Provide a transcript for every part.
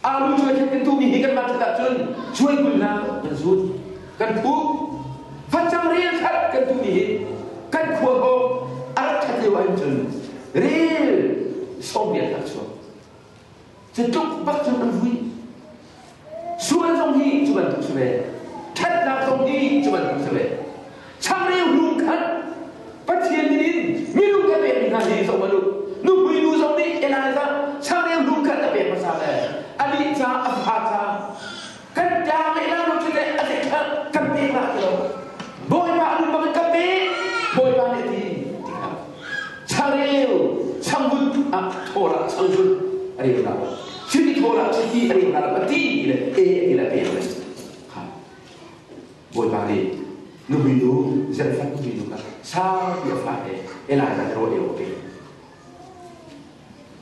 Alu cuai khat kan tuhmi hi kan mah that ahcun cuai 20 na kan zun. Kan phuk. Facang rel khat kan tuhmi hi kan khua hawng a rak ṭhat lio ahhin cun rel 80 a chuak. Cu tluk bak cun an vui. Sual zong hi cu bantuk si ve. Ṭhatnak zong hi cu bantuk si ve. Changreu hlum khat Pathian min in minung kan pekmi hna hi zoh hmanh u. Nuhmui nu zong nih Elijah changreu hlum khat a pek hmasa le anih ca a fa ca kan tlang le la lo cu le a tek kha kan pek la ti lo. Bawipa a nun bangin ka pe Bawipa nih a ti tikah changreu changvut ah thawl ah changvut a reu la chiti thawl ah chiti a reu la a ti le e a ti le a pek le kha Bawipa nih nuhmui nu Zarephath nuhmui nu kha saupi a fa he Elijah rawl ei awk a pek.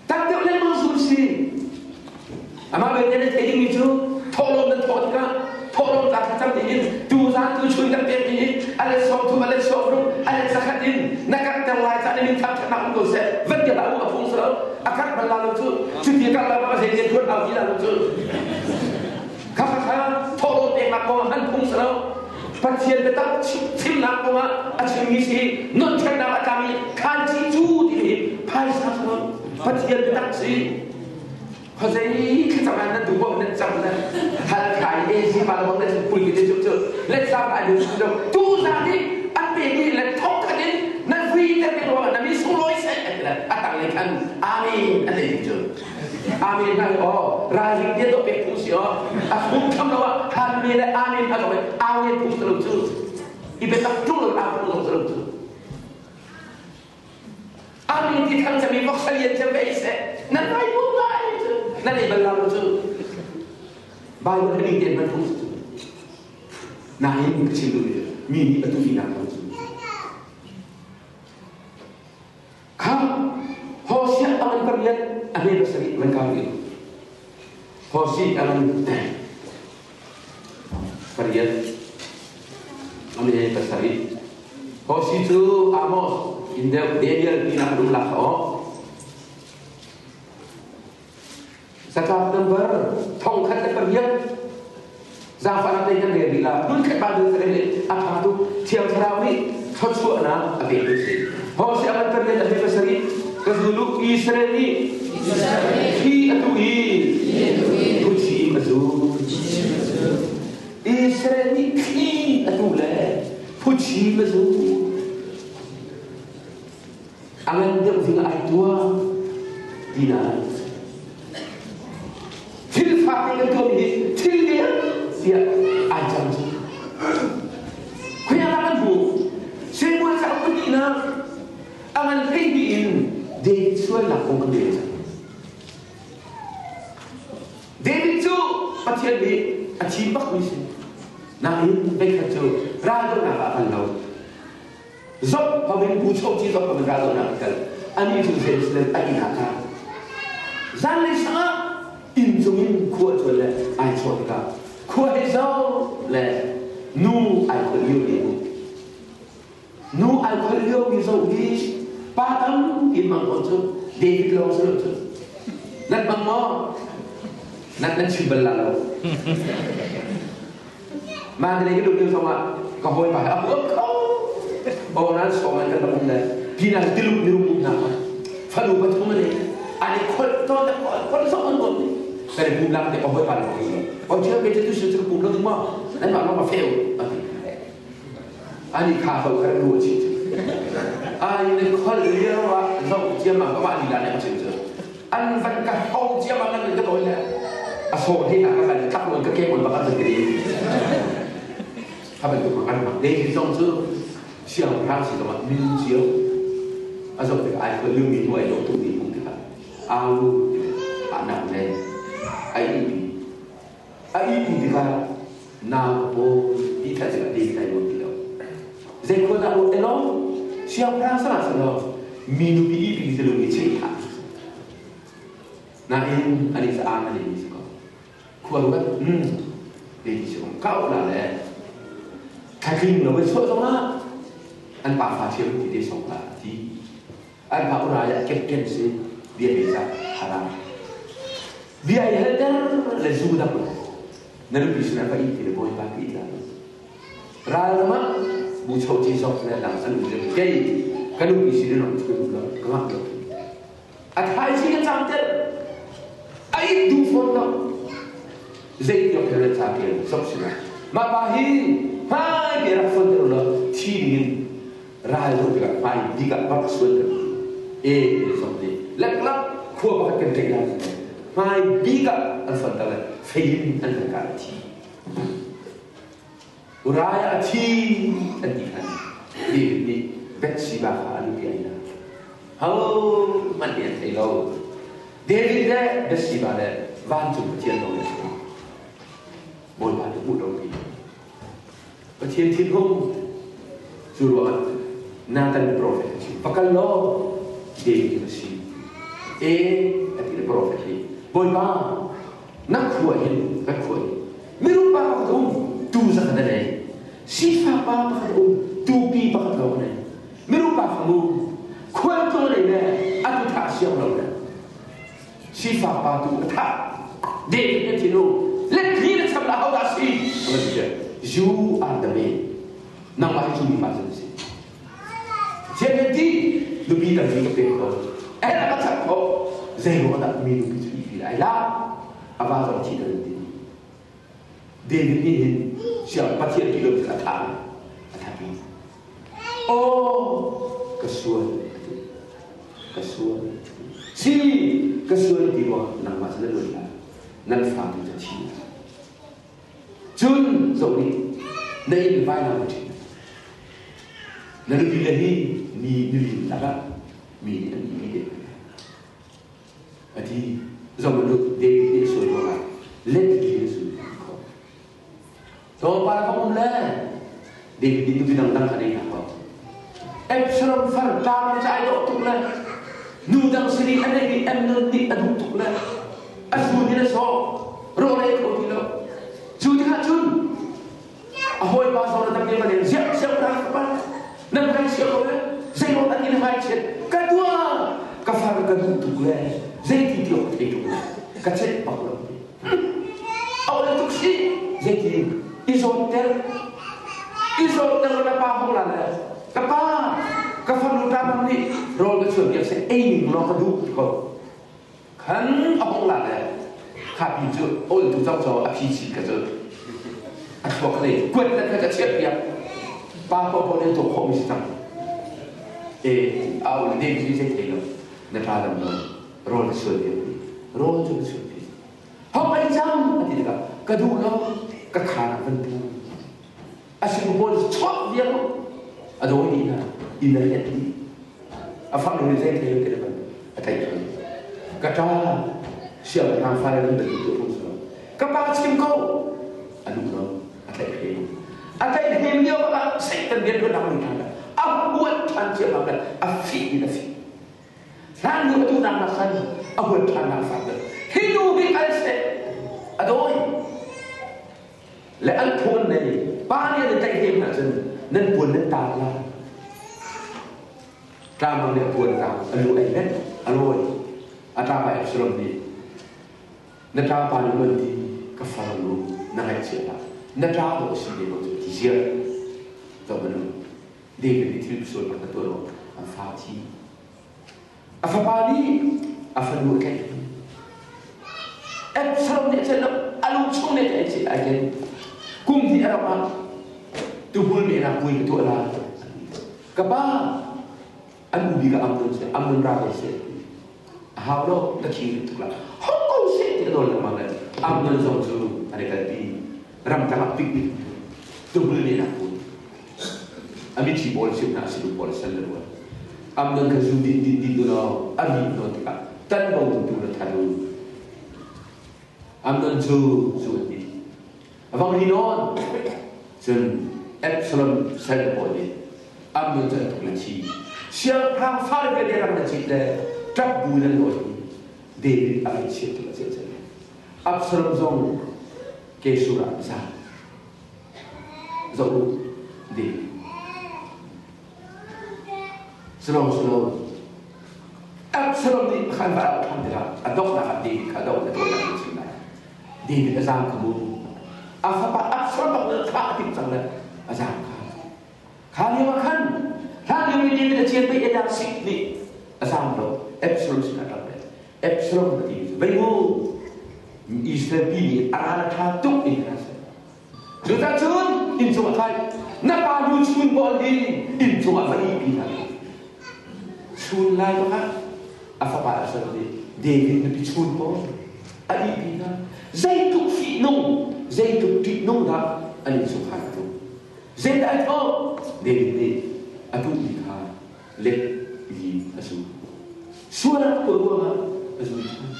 Tam deuh lengmang zum si. Amah belte nan theih dingmi cu thawhlawm nan thawh tikah thawhlawm ca thlacam dingin tuzan tuchun kan pekmi hi a let 30, a let 60, a let 100 in na karhter lai ca nih min thangṭhatnak um ko seh van ti hlah u a phung si lo a karh bal la lo cu cuti a karh la a zei rian ṭuan au ti la lo cu Kha kha thawhlawm peknak kong ah hman phung si lo. Pathian biatak chimnak kong ah a chimmi si nunṭhennak a tlang i khanci cu ti hi phaisa si lo. Pathian biatak si. Khuazei thlacam ah nan duh paoh nan cam le hal khai e si pa bang le pui ki te cu cu let sam ai lu cu tu za ni an pe ni le thok khat in nan vui te pe ruang na mi sunglawi se a tang le khan amen an ei cu Amen hna aw ralring te to pek phung si aw a phung tham lo ah han me le amen a lo amen phung lo cu i biatak ṭung lo a phung lo cu amen ti thang cami vok salian cem ve se nan vai bu lai cu nan ei bal lo cu Bible hi te man phung cu nain ka chim duh mi nih atu ti nak lo cu Kha Hosea a ngan pariat a hme pasarih van kau rih. Hosea a ngan pariat a hme pasarih. Hosea cu Amos in deuh Daniel tinak a um lak aw. Zatlap number 1008 zaangfahnak te kan rel rih la hmun khat ba dun rel a tha tuk thiang thlarau nih thluachuahnak a pek tu si Hosea man pariat a hme pasarih ka zulu Israel nih hi atu i phuchim a zu Israel nih thli atu le phuchim a zu A ngan deuh ding ai tuah tinak thil fak in kan tuahmi hi thil lian tiah ai cang cu. Khuia kan hmu. Samuel cauk pahnihnak a ngan 12 in David sualnak kong kan rel cang. David cu Pathian nih a thim bakmi si. Nain veikhat cu raldohnak ah a kal lo. Zok hawin bu choci zok hawin raldohnak an kal. Anih cu Jerusalem a inn ah khan zanlei sang ah inn cung in khua cuan le ai chawh tikah khua he zoh le nu ai kholh lio mi um. Nu ai kholh lio mi zoh hi pa tam in mang ko cu David lawng si lo cu. Nan bang maw? Nan nan chim bal la lo. Mandalay ka duh lio zongah ka hawipa he a huam kho. Aw nan sawng an kan rak um le pinah tiluk mirum um hna kha fanu pathum an an i kholh tawn le kholh zong an nuam kan i pum lang te ka hawipa le ko o thil pe tu su chu pum lo ding ma nan mah lawng a feu ati ani kha ho kha nu a chi ai ne khol lio ah zo chiam ma ka ma ni la ne chim chu an van ka ho chiam ma nan ka doi le a so hi na ka kan tlak lon ka ke mon ba ka ti kha bantuk kan mak David zong cu siangpahrang si zongah min cio a zoh tikah ai khol mi nu ai dawh tuk mi hmuh tikah au anak le a ihpi a ihpi tikah nau ka paw ti that tikah David ai nuam ti lo zei khua dah ruat elaw siangpahrang sana selaw mi nupi ihpi ti lung i cheih hlah nain ani sa aan ani mi si ko khua ruat David si kong kau la le thlaking lo in chuah zongah an pa fa thiam ti te song la ti an pa ura ya captain si bia beza haram. Bia i halter le zu dang na nupi sinah va it ti le bawipa ka it lai. Ral ram ah bucho ci zok le dang an um kei ka nupi sin in rak ka duh lo ka ngah lo. A thaizing a cam ter a it duh fawn lo. Zei tiok he ca tial zok sinah mah pa hi hmai te rak fawn ter lo thi ding in ral do tikah hmai bik ah bak sual ter e zok te leklak khua pakhat kan tei lai hmai bik ah an fon ter le fei in an kan kah thi Uriah a thi an ti khan David nih Bathsheba kha a nupi ai na ho hmanh nih an thei lo David le Bathsheba le vancung Pathian lo le Bawipa nih hmuh lo pi Pathian thinhung cu ruangah Nathan prophet a chim va kal law David a si e a ti le prophet hi Bawipa na khua hin kan khua hin mirum pa pakhat um tu zakhat a nei sifak pa pakhat um tupi pakhat lawng a nei mirum pa fanu khualtlung a nei le a tu thah siang lo le sifak pa tu a thah David na thinu let li na cham la ho dah si you are the man nangmah hi cu mi pa cu si Pathian ti nupi tampi ka pek ko eh ka chap ko zei ruang dah mi nupi cu ipi lai la a va zong thi kan ti David nih hin siang Pathian ti lo a tha a tha pi oh ka sual ka sual si ka sual ti ruang nangmah cu na luat lai nan fa tu ca thi Cun zoh nih na inn vainam a ṭhit. Na nupi le hi mi nilin lakah mi nih an ihpi te. A ti zoh nu David nih a sual ruangah let li a sul khawh. Tlawmpal va um le David nih nupi dangdang kha nei hna kaw. Absalom far tlang ca ai dawh tuk le nu dang sin i a neih i Amnon nih a duh tuk le a zun in a sawh rawl ei kho ti lo cu tikah cun a hawipa zong na tam van in ziah siang ta ka pa nan ngai chia ko le zei ruang an in ngai chiat ka tuah ka far ka duh tuk le zei ti ti awk thei tuk le ka chet bak lo a tuk si zei ti i zawt ter i zawt ter na pa hong la le ka pa ka fanu ta bang nih rawl ka chuan piak se ei ning law ka duh ti ko Khan a hong la le kha pi cu ol tu cang caw a phi chin ka cu a thluak lei kuat le kha ka chiah piak pa po po ne to khawh mi si cang e a ul ne bi zei thei lo na tha dam lo rawl ka sual piak rawl cu ka sual pi hong ai cang a ti tikah ka duh lo ka khan ah van pu a sin pawl chawt viar a dawi dih hna inn a hlet dih a fak lo zei thei lo te le a tlaih thai ka ṭa siangpahrang fale nan bantuk tu hung so ka pa chim ko a duh lo a tlaih hren a tlaih hren lio ah Satan rian tuan nak ṭhan a huat ṭhan ciammam le a fih in a fih hlan nu atu nak nak khan a huat ṭhan nak fak hi nu hi al seh a dawi le an phun nei pa nih an tlaih hem hna cun nan puan nan taar la tlamang nih a puan ka a lu ai met a lawi a ṭapa Absalom nih na ṭapa nih man ti ka far lu na ngaihchia hlah na ṭa dawh si te ko cu ti ziar zoh manu David nih thil sual bak na tuah lo an fa thi A fapa nih a fanu a tlaih. Absalom nih a celh lo, a lung chung nih a celh ai ken. Kum hnih a rauh ah tuhmul mehnak puai ka tuah lai. Ka pa, an u bik ah Amnon seh, Amnon ra ko seh. A hau lo, ka thi tuk la. Hong ko seh ti a nawl lengmang le Amnon zong cu an i kalpi. Ramtang ah picnic tuhmul mehnak puai. A mithi pawl sim hna si pawl sal le rual. Amnon kha zu din din din law a ri nawn tikah tan bo tu na than u. Amnon cu zu an din. A vang ri nawn. Cun Absalom sal pawl nih Amnon cu an tuk le thi. Siangpahrang fale vialte ram na cit le ṭap bu nan lawi. David a ngaihchiat tuk a ceh Absalom zong Gesur ah za. Zoh u, David. Silo, silo. Absalom nih khan va auh ṭhan tikah a donghnak ah David kha doh na tuahnak in chim lai. David a zaam kha mu. A fapa Absalom bak nih thah a timh cang le a zaam kha. Kha lio ah khan hlan lio i David a cian pei Edak sik nih a zaam lo. Absalom sin a ṭap le Absalom a ti cu vei mu Israel pi nih a ral a ṭha tuk in kha si. Cucacun inn cungah kai na pa nu chun pawl hi inn cungah va ihpi hna. Chun lai bakah a fapa a ser nih David nupi chun pawl a ihpi hna. Zeitluk fihnung, zeitluk ṭihnung dah an innchungkhar a tlung. Zeidah ai thawh? David nih a duhmi kha let li a zu. Sual a tuah ruangah a zul ṭhan.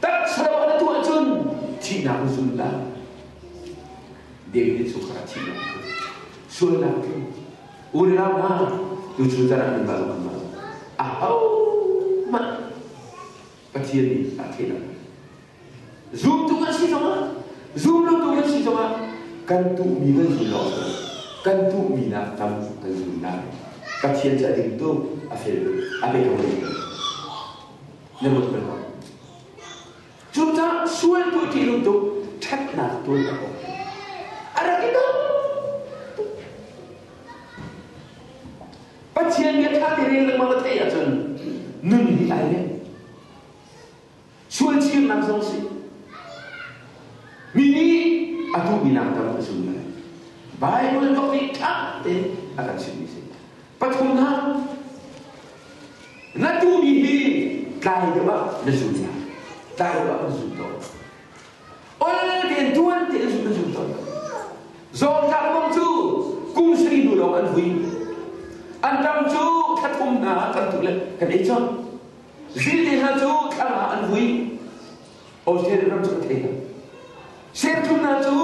Taksa lo na tuah cun thihnak na zul lai. David nih chungkhar ah thihnak a tlung. Sualnak a tlung. U le nau hna, tuchun zan ah nan mah zong mah ahohmanh Pathian nih a theih Zumtu kan si zongah, zumlotu kan si zongah kan tuhmi kan zul lo kan tuhmi nak tam kan zul lai. Pathian cu a ding tuk, a fel tuk, a pe kho tuk. Na ruat bal maw? Cucaah sual tuah ṭih lu tuk, ṭhatnak tuan a kong. A rak i dang tuk. Pathian bia ṭha te rel lengmang a theih ahcun nun hi ai rem. Sualchirnak zong si. Mi nih a duhmi nak tam a zum lai. Bible bak nih ṭha tein a kan chimmi si. Pathumnak, na duhmi hi tlai deuh ah na zul lai. Tlai deuh ah na zul tawn. Ol tein tuan tein na zul tawn. Zawngtlak bang cu kum sarih hnu lawng an vui. An ram cu thla thum hna kan tuh le kan ei cang. Zil te hna cu thlang ah an vui. Australia ram cu ka thei lo. Serthum hna cu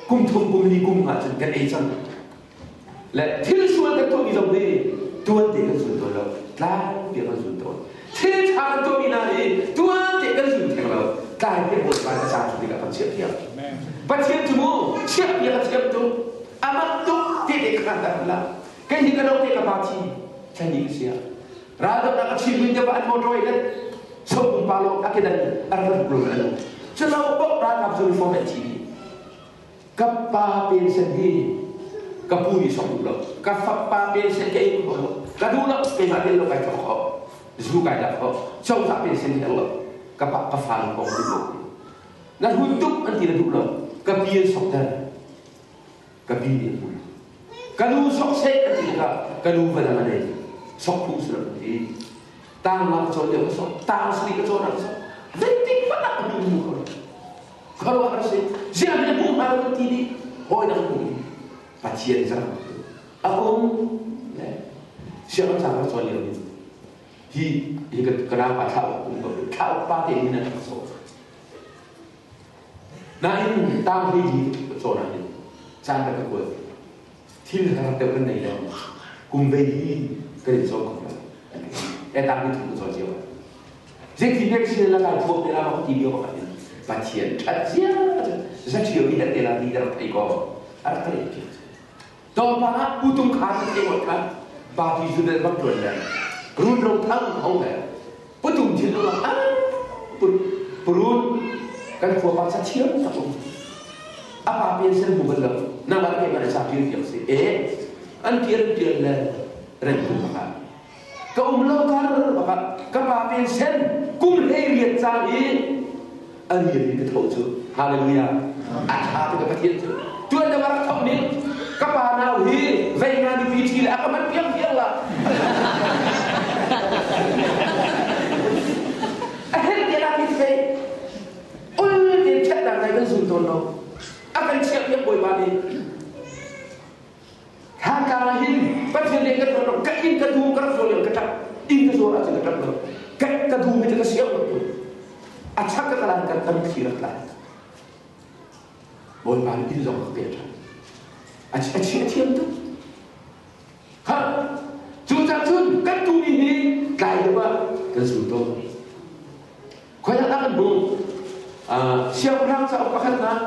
kum thum kum li kum ah cun kan ei cang. Le thil sual kan tuahmi zong hi tuan te kan zul tawn lo. Tlai te kan zul tawn. Thil ṭha kan tuahmi hna hi tuan te kan zul theng lo. Tlai te Bawipa na caan cu tikah kan chiah thiam. Pathian cu mu chiah piak a thiam tuk. Amak tuk te te khan dah la. Kei hi ka lo te ka pa thi. Thlan ka sia. Raldohnak a chim deuh an motor in sopum pa lawng a kedan a rak rul an um. Culo paoh ralkap uniform an thi dih. Ka pa pension hi ka pu nih sok duh lo. Ka fapa pension ka ei kho lo. Ka duh lo keimah tel lo kai thawk kho. Zu kai dak kho. Cozah pension hi lo. Ka pa ka fa kong duh lo. Na hun tuk an ti na duh lo. Ka pi an sok ter. Ka pi nih a hmu. Ka nu sok seh a ti tikah ka nu va dang a nei. Sok phu si lo ti. Tang nga ka cawn lio ka sok. Tang sari ka cawn ah ka sok. Zeitik hmanh ah ka nu hmu kho lo. Khuaruahhar si. Ziah na hmu hnga lo ti dih. Hawi dang hmu Pathian zang a um le sianginn cang ka cawn lio ni hi hi ka ka nau pa thla um ko thla pa te in na ka sok Nain tang hlei li ka cawn ah hin caan ka kuat. Thil har deuh kan nei lo. Kum vei hi kan in cawn kho lo. E tang hi thum ka cawn cio. Zeitin nek sin la kai thuam te la ma ti lio pakhat in Pathian ṭhat cia zaṭhio hi te la ti rak thei ko. A rak ka leh piak. Tlawmpal ah utung khaan ka thei ngawt khan party zunel bak ṭuan le run ro thang ho le putum thil lo ah purun kan khua pa sa thiam tak um a pa pension hmu bal lo nangmah le keimah le sa ṭil tiang si e an ṭial ṭial le reng kum bakah ka um lo kar bakah ka pa pension kum hlei riat caan i a rian in ka tho cu hallelujah a ṭha tuk ka Pathian cu tuan deuh a rak thawk ning ka pa nau hi vei nga nupi ṭhi le a ka man piang piang la a hen te la ti fei ul te ṭhatnak ngai kan zum tawn lo a kan chiah piak bawipa nih Haka hin Pathian nih kan rak ka inn ka du ka rak zuar ka ṭap inn ka zuar ahcun ka ṭap lo ka ka du mi ka siang lo a chak ka kalan kan kan thli rak lai Bawipa nih inn zong ka pe ṭhan a a chia thiam tuk ha cu cah cun kan tu mi hi tlai deuh ah kan zul tawn Khoi ah dah kan hmuh? Siangpahrang cauk pakhatnak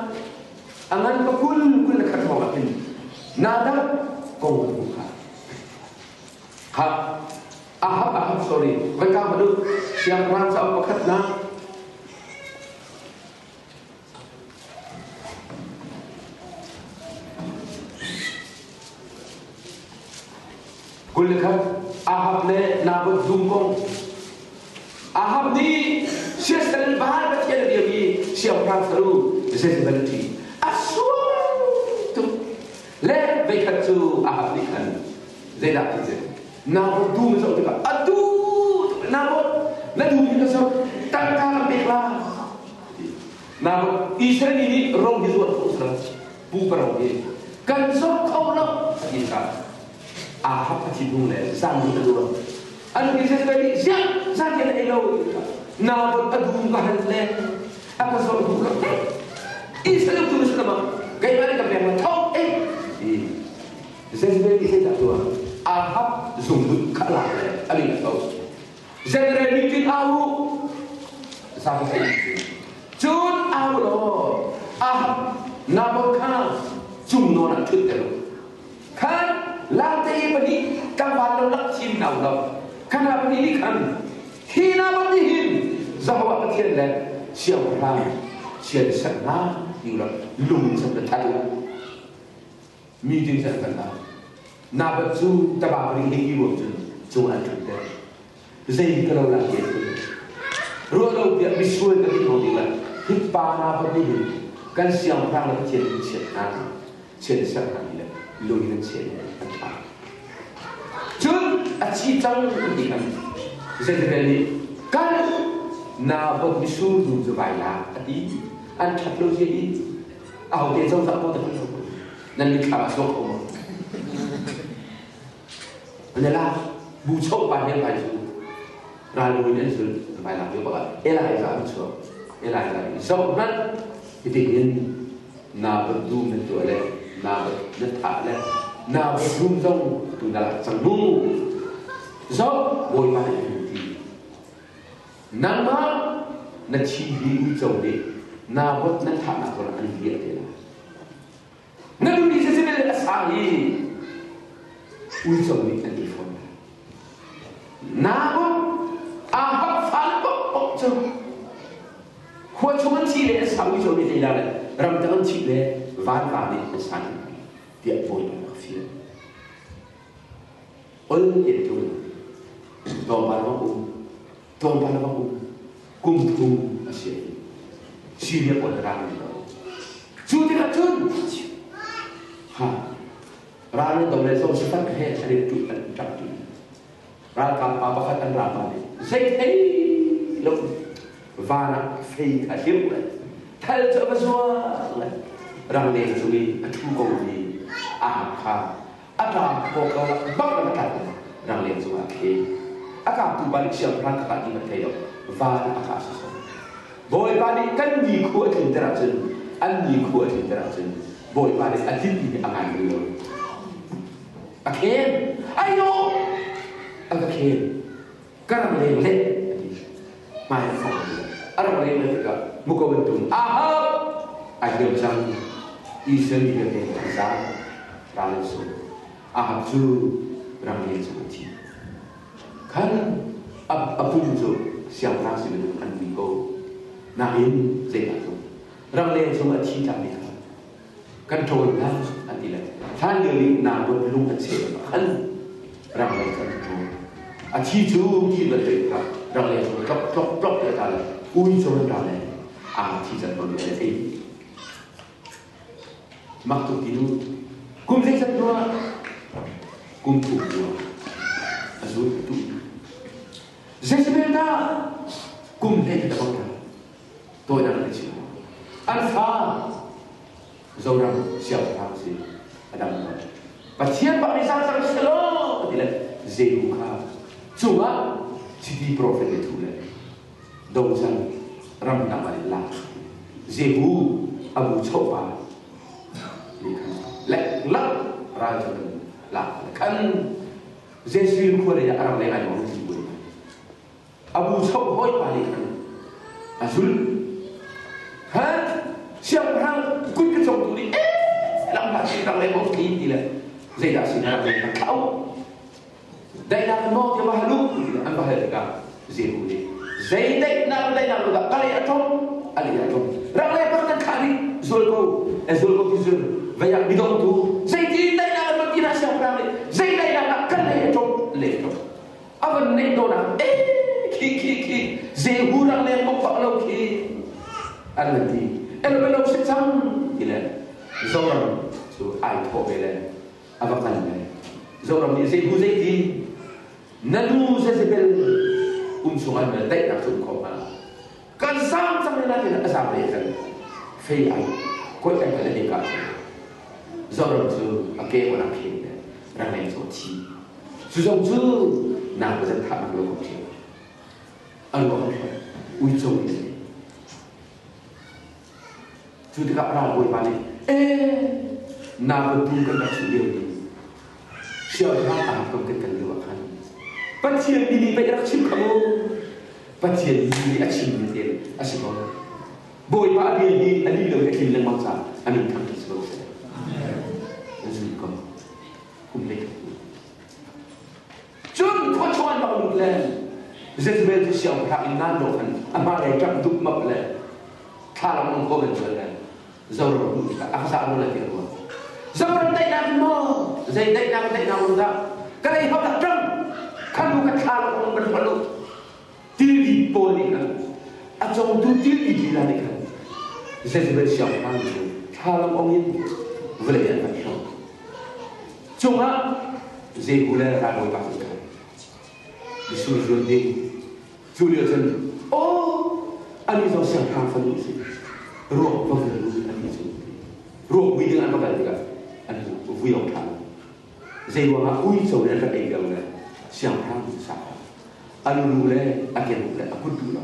a ngan pakul kul le khat hrawng ah khin Nadab kong kan hmuh kha. Kha. Ahab Ahab sorry vai ka hmanh u siangpahrang cauk pakhatnak 21 Ahab le Naboth dum kong Ahab nih siasal Baal pathian a biami siangpahrang fanu Jezebel a ṭhi. A sual tuk. Le veikhat cu Ahab nih khan zeidah ti cu Naboth dum a zoh tikah a duh Naboth na dum hi ka zoh tangka kan pek la Naboth Israel mi nih rong hi zuat kho sila pupa rong hi kan zoh kho lo ti kha Ahab a thinhung le zan a luan an pi Jezebel nih ziah zan na ei lo Naboth a dum ka han le a ka zoh duh lo Israel tu na ma keimah nih ka pek ma thong eh Jezebel nih zeidah tuah Ahab zungbut kha lak le a min a tho General meeting au zapi theih cun au law Ahab Naboth kha cung nawn ah ṭhut ter khan late i pahnih tlangval lo lak chin au lo khan a pahnih nih khan hi Naboth nih hin Jehovah Pathian le siangpahrang chian ser hna ti rak lung chan le that meeting cu an kan au. Nabat cu tabak ring he i ruam cun cung an ṭhut ter. Zei ka lo la ke tu. Ruah lo piah misual ka ti ko ding la hi pa Nabat nih hin kan siangpahrang le Pathian in chiat hna chiat ser hna ti le lung in an chiat an ṭha. Cun a thi cang ti kan Jezebel nih kal Naboth misur dum cu vai la a ti an ṭhat lo zia i Ahote cozah ko te hmanh lo nan mitthlam ah chuak ko maw? Ne la bu chok pa hel pai cu ral bu in an zul vai lak yo baka Elijah an chuak Elijah zoh hmanh hitin in na bat dum na tuah le na bat na thah le na bat dum zong tu na lak cang mu zoh bawipa nih ti Nangmah na thi hi uico nih Naboth nan thahnak zawn an liah te lai. Na nupi Jezebel a sang i uico nih an ei fawn lai. Naboth Ahab fale paohpaoh cu khua chung an thi le an sa uico nih ei lai ramtang an thi le vanva nih an sa tiah Bawipa rak fial. Ol in tlun. Tlawmpal bang um. Tlawmpal bang um. Kum thum a si. Syria pawl ral an do. Cu tikah cun ha ral an do le Josaphat he an i tu an ṭap ti. Ralkap pa pakhat an ra pa nih zei thei lo van ah fei kha hliu le thal cu a va zuang le rangleng cung i a ṭhu ko mi Ahab kha a tlang khaw ko bak a tla rangleng cungah a khe a kaptu pa nih siangpahrang ka kah ti hmanh thei lo van a kah sawsawh Bawipa nih kan nikhua a tlinter ahcun an nikhua a tlinter ahcun Bawipa nih a tlinmi hi a ngai bal lo a khen ayo a ka khen ka rangleng le a ti hmai a fong a rangleng le tikah muko in tum Ahab ai hliam cang Israel mi vialte an zaam ral an sung Ahab cu rangleng cu a thi khan a pum cu siangpahrang sin an vui ko nain zeidah cu rangleng chung a thi tlakmi kha kan ṭawl hna an ti le hlan lio i Naboth lung an cheh khan rangleng cu an ṭawl a thi cu thi bantuk kha rangleng cu tlok tlok tlok te ta le ui cu an ra le a thi can ko le ei mak tuk ti nu kum zeizat hnu ah kum thum hnu ah a zul tu Jezebel ta kum hlei ta bang ta tawinak an chim an fa Zoram siangpahrang si a dam lo Pathian bak nih sang cang selaw ti le Jehu kha cungah chiti prophet le thu le dozan ram dang ah lak Jehu abu chopa nih khan lek lak ral cu lak khan Jesuh khua lei ah a rak leng ai maw ti A bu choh hawipa nih khan a zulh. Khan siangpahrang kut ka congtu nih eh lam hlah si tang le bawk ti ti le zeidah si na rak thlau. Daihnak maw tiah va hal u an va hal tikah Jehu nih zei daihnak daihnak lo dah ka lei a ṭong a lei a ṭong rak le bak kan thlah rih zul ko e zul ko ti zul vei ah midong tu zeiti daihnak an van ti hna siangpahrang nih zei daihnak ah kan lei a ṭong lei a ṭong a van neih dawnak e khi khi khi Jehu rak leng bok bak lo khi an van ti elo elo si cang ti le Zoram cu ai thawh ve le a va kal le Zoram nih zei bu zei ti na nu Jezebel um chung an daihnak cu um kho hnga kan zaam cang na ti a zaam le kan fei ai koi ai kan le ka Zoram cu a ke on a khen le rangleng cu thi cu zong cu na ka zan thah lo ko thi a ruang uico ni Cu tikah ralbawipa nih, "Ee, na tuu kan rak chuh lio ni, siangpahrang aa kam kan kal lio ah khan Pathian mi nih pei a rak chim kha mu. Pathian mi nih a chimmi te a si ko. Bawipa a bia hi a lih lo i a tlin lengmang caah a min thangṭhat si ko seh. An zul ko. Kum lei Cun khua chung an bak lut le Jezebel cu siangpahrang inn nan rawh khan a hmailei ṭap dupmap le thlalang ong ko ban chuan le Zoram hmuh tikah a ka zah lo lai ti a ruah. Zoram daihnak maw zei daihnak daihnak um dah ka lei hau dah ṭang khan nu ka thlalang ong ban hrual u tildi pawl nih khan a congtu tildi lila nih khan Jezebel siangpahrang cu thlalang ong in vawlei an rak hloh. Cungah Jehu le ralbawipa cu khan misur zun ding cu lio cun aw ani zong siangpahrang fanu a si ruak va vui u ani cu ruak vui ding an va kal tikah an vui awk ṭha lo zei ruangah uico nih an rak ei lio le siangpahrang cu sa a lulu le a keng le a kut duh lo.